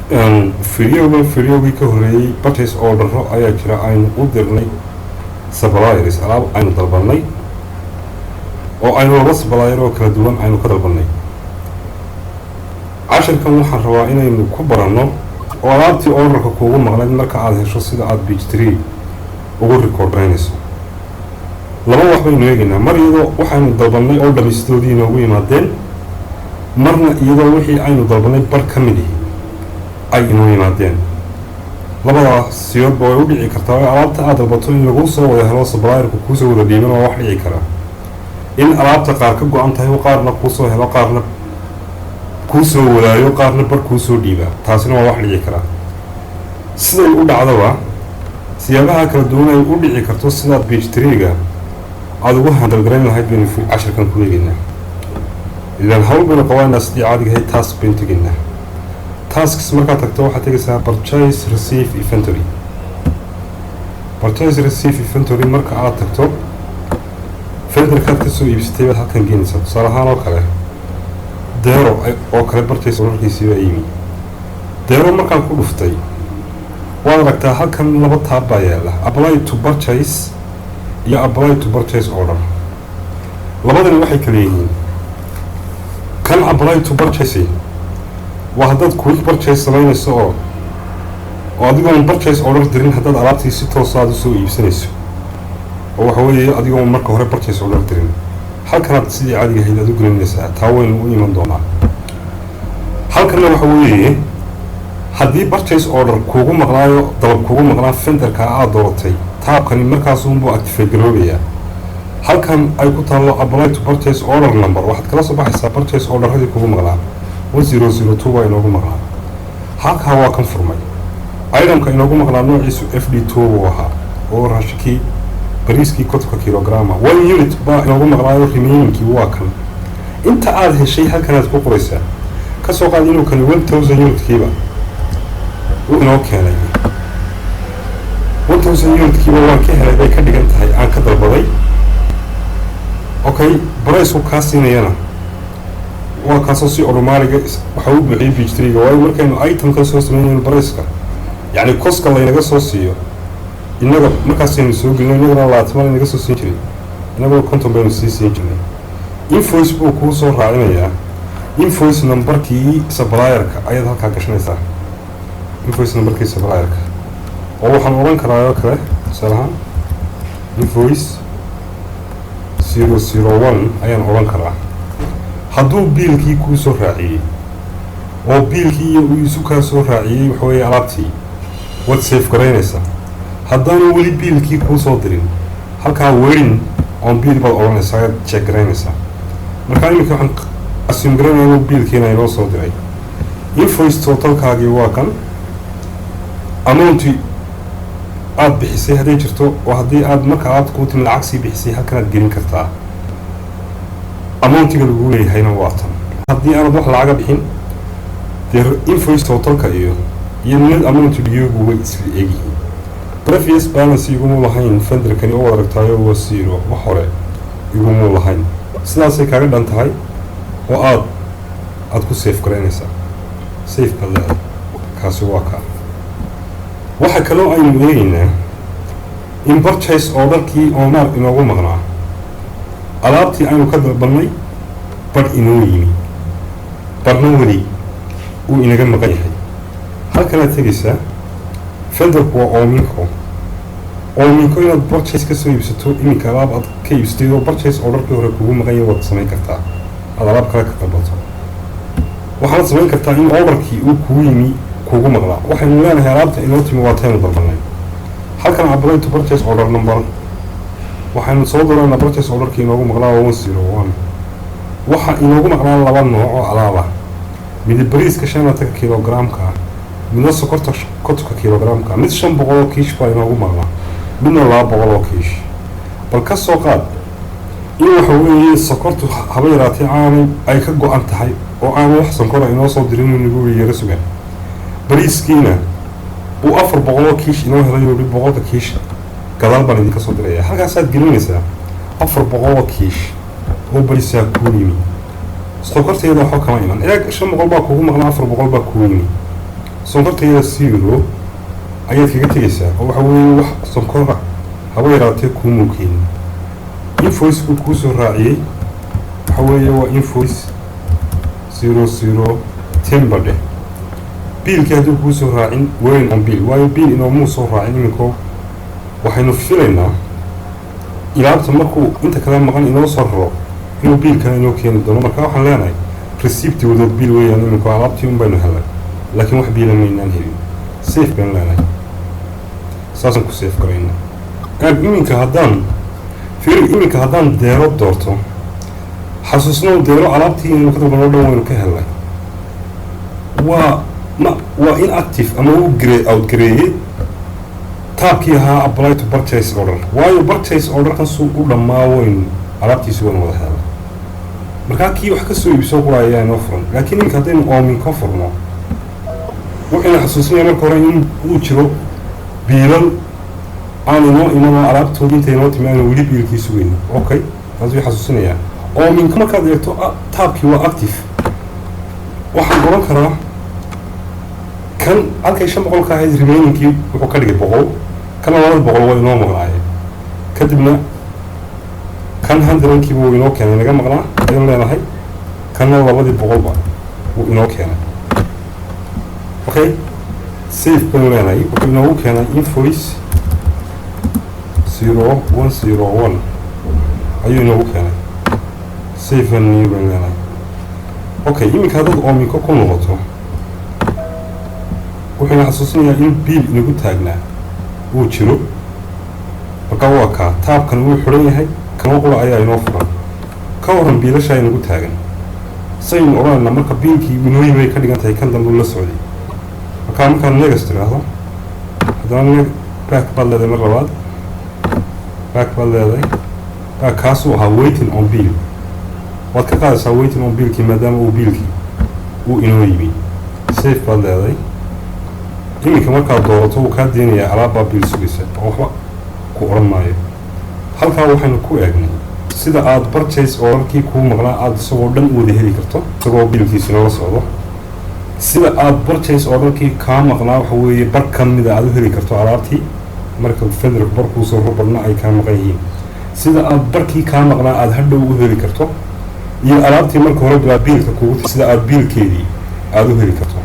Videogan, videogii ka horeeyey, purchase ordero ayaa jira aynu u dirnay suppliers, alaab aynu dalbanay oo aynu laba supplier oo kala duwan aynu ka dalbanay. Cashirkan waxaan rabaa inaynu ku baranno oo alaabtii orderka kuugu maqnayd marka aada hesho sida aada Peachtree ugu record garaynayso. Laba wax baynu eegaynaa: mar iyadoo waxaynu dalbanay oo dhamistoodii inoogu yimaadeen, marna iyadoo wixii aynu dalbanay bar ka mid ihi ay inoo yimaadeen. Labadaas siyoodba way u dhici kartaa oo alaabta aada dalbato in lagu soo wada helo, supplierku kuusoo wada dhiiban, waa wax dhici karaa. In alaabta qaar ka go-an tahay oo qaarna kuusoo helo, qaarna kuusoo wadaayo, qaarna bar kuusoo dhiibaa, taasina waa wax dhici karaa. Siday u dhacdaba, siyaabaha kala duwan ay u dhici karto, sidaad Peachtree-ga aada ugu handle garayn lahayd baynu cashirkan ku eegeynaa. Ilaan hawl baynu qabaynaa. Sidii caadiga ahayd, task baynu tegaynaa. Tasks markaad tagto, waxaad tegaysaa purchase receive inventory. Purchase receive inventory marka aad tagto, vendorkaad kasoo iibsatay baad halkan geenaysaa. Tusaale ahaan oo kale, Deero oo kale purchase orderkiisii baa yimi. Deero markaan ku dhuftay, waad aragtaa halkan laba tab baa yaala: apply to purchase iyo apply to purchase order. Labadani waxay kala yihiin: kan apply to purchase waa haddaad quick purchase samaynayso oo adigoon purchase order dirin haddaad alaabtii si toosa aad usoo iibsanayso, oo waxa weeye adigoon marka hore purchase order dirin, halkanaad sidii caadiga ahayd aad u gelinaysaa. Taa waynu u iman doonaa. Halkanna waxa weeye haddii purchase order kuugu maqnaayo, dalab kuugu maqnaa vendorka aada dooratay, tabkani markaasuunbuu activate garoobayaa. Halkan ay ku taallo apply to purchase order number, waxaad kala soo baxaysaa purchase orderadii kugu maqnaa. 1002 waa inoogu maqnaa. Halkaa waa kan furmay. Itemka inoogu maqnaa noociisu FD 2 buu ahaa, oo raashinkii bariiskii 50-ka kilograma. One unit baa inoogu maqnaayo, remainingkii waa kan. Inta aada heshay halkanaad ku qoraysaa. Kasoo qaad inuu kani 1000 unitkiiba uu inoo keenay. 1000 unitkiiba waan ka helay bay ka dhigan tahay aan ka dalbaday. Okay, priceku kaa siinayana waa kaasoo si automaticga waxa u buuxiyay Peachtree-ga, waayo markaynu itemka soo sameynayno, priceka, yacni costka laynaga soo siiyo innaga markaasaynu soo gelino. Innagana 20 laynaga soo siin jiray, innaguna 50 baynu sii siin jirnay. Invoice buu kuu soo raacinayaa. Invoice numberkii supplierka ayaad halkaa gashanaysaa, invoice numberkii supplierka, oo waxaan odhan karaa oo kale, tusaale ahaan, invoice 001 ayaan odhan karaa. Hadduu biilkii kuu soo raaciyey oo biilkii iyo uu isu kaa soo raaciyey, waxa weeye alaabtii waad save garaynaysaa. Haddaanu weli biilkii kuu soo dirin, halkaa waiting on bill baad odhanaysaa, ayaad check garaynaysaa. Markaa iminka waxaan assume garaynaya inuu biilkiina inoo soo diray. Invoice totalkaagii waa kan. Amounti aada bixisay hadday jirto, oo haddii aad marka alaabta kuu timi lacag sii bixisay, halkanaad gelin kartaa. Amountiga lagu leeyahayna waa tan. Haddii aanad wax lacaga bixin, dee invoice totalka iyo net amount due-gu way isla egyihiin. Previous balance iguma lahayn vendorkani, oo wad aragtaayo waa zero, wax hore iguma lahayn. Sidaasay kaaga dhan tahay oo aada ku save garaynaysaa. Save baad leedahay. Kaasi waa kaa. Waxaa kaloo aynu eegaynaa in purchase orderkii Omar inoogu maqnaa, alaabtii aynu ka dalbannay, badh inoo yimi, barna weli uu inaga maqan yahay. Halkanaad tegaysaa. Vendorku waa Ominco. Ominco inaad purchase ka soo iibsato iminka, alaab aad ka iibsatay oo purchase orderkii hore kugu maqan yahay, waad samayn kartaa, aad alaab kale ka dalbato. Waxaad samayn kartaa in orderkii uu kugu yimi kugu maqnaa. Waxaynu leenahay alaabta inoo timi waa taynu dalbanay. Halkan apply to purchase order number, waxaynu soo dooranaa purchase orderkii inoogu maqnaa, waa 101. Waxaa inoogu maqnaa laba nooc oo alaaba: mid bariiska 25-ka kilogramka ah, midna sokorta 50-ka kilogramka. Mid 500 oo kiish baa inoogu maqnaa, midna 200 oo kiish. Bal ka soo qaad in waxa weeye sokortu haba yaraatee aanay ay ka go-an tahay oo aanu wax sonkora inoo soo dirin, inuu nagu yaro sugan. Bariiskiina uu 400 oo kiish inoo helay, inuu 100-ka kiish gadaal baan idinka soo diraya. Halkaasaad gelinaysaa 400 oo kiish oo bariisaa kuu yimi. Sokorteeda waxba kama iman. Eeg, 500 baa kugu maqnaa, 400 baa kuu yimi. Sonkortayada zero ayaad kaga tegaysaa, oo waxa weeye wax sonkora haba yaraatee kuumuu keenin. Invoice buu kuusoo raaciyey, waxa weeye waa invoice 0010 ba dheh. Biilkii hadduu kuusoo raacin, waiting on bill, waayo biil inoomuu soo raacin. Iminko waxaynu filaynaa ilaabta markuu inta kale maqan inoo soo raro inuu biilkana inoo keeni doono. Marka waxaan leenahay receipt without bill weeyaan. Iminko alaabtii un baynu helay, laakiin wax biila maynaan helin. Save baynu leenahay, saasaan ku save garayna. Aag iminka haddaan fiiri, iminka haddaan deero doorto, xasuusnow deero alaabtii inaynu ka dalbanoo dhan waynu ka helnay. Waa ma waa inactive ama wuu grey out gareeyey tabkii ahaa apply to purchase order, waayo purchase orderkan suu u dhammaa waynu alaabtiisi waynu wada helnay. Markaa kii wax kasoo iibsoo qura ayaa inoo furan. Laakiin iminka haddaynu oomin ka furno, wuxuuna xasuusinaya marka hore in uu jiro biilal aan inoo imanoo alaabtoodii inta inoo timi aanu weli biilkii sugayno. Okay, taas way xasuusinayaa. Oominka markaad eegto, tabkii waa active. Waxaan oran karaa kan halkay 500 ka ahayd, remainingkii wuxuu ka dhigay 100, kana 200 waa inoo maqnaayeen. Kadibna kan hundredkiiba wuu inoo keenay naga maqnaa ayaan leenahay, kanna 200-ba wuu inoo keenay. Okay, save baynu leenahay. Wuxuu inoogu keenay invoice 0101 ayuu inoogu keenay. Save and new baynu leenahay. Okay, iminka haddaad oominko ku noqoto, wuxuuna xasuusinayaa in biil inagu taagnaa uu jiro. Markaa waa kaa, tabkan wuu xidhan yahay, kanoo qura ayaa inoo furan. Ka waran biilashaa inagu taagan? Saynu odhanaynaa marka biilkii inoo yimi bay ka dhigan tahay, kan dambe uu la socday. Markaa markaad next tiraahdo, haddana ne back baad leedahay, mar labaad back baad leedahay. Back kaasuu ahaa waiting on bill. Waad ka qaadaysaa waiting on billkii maadaama uu biilkii uu inoo yimi. Save baad leedahay. Iminka markaad doorato, wuu kaa deenayaa alaabbaa biil sugaysa oo waxba ku odhan maayo. Halkaa waxaynu ku eegnay sida aad purchase orderkii kuu maqnaa aada isagoo dhan u wada heli karto, isagoo biilkiisina la socdo. Sida aad purchase orderkii kaa maqnaa, waxa weeye, bar ka mida aada u heli karto alaabtii marka vendorku barkuusoo ro, barna ay kaa maqan yihiin. Sida aad barkii kaa maqnaa aada hadhow u heli karto, iyo alaabtii marka hore bilaa biilka kugu, sida aada biilkeedii aada u heli karto.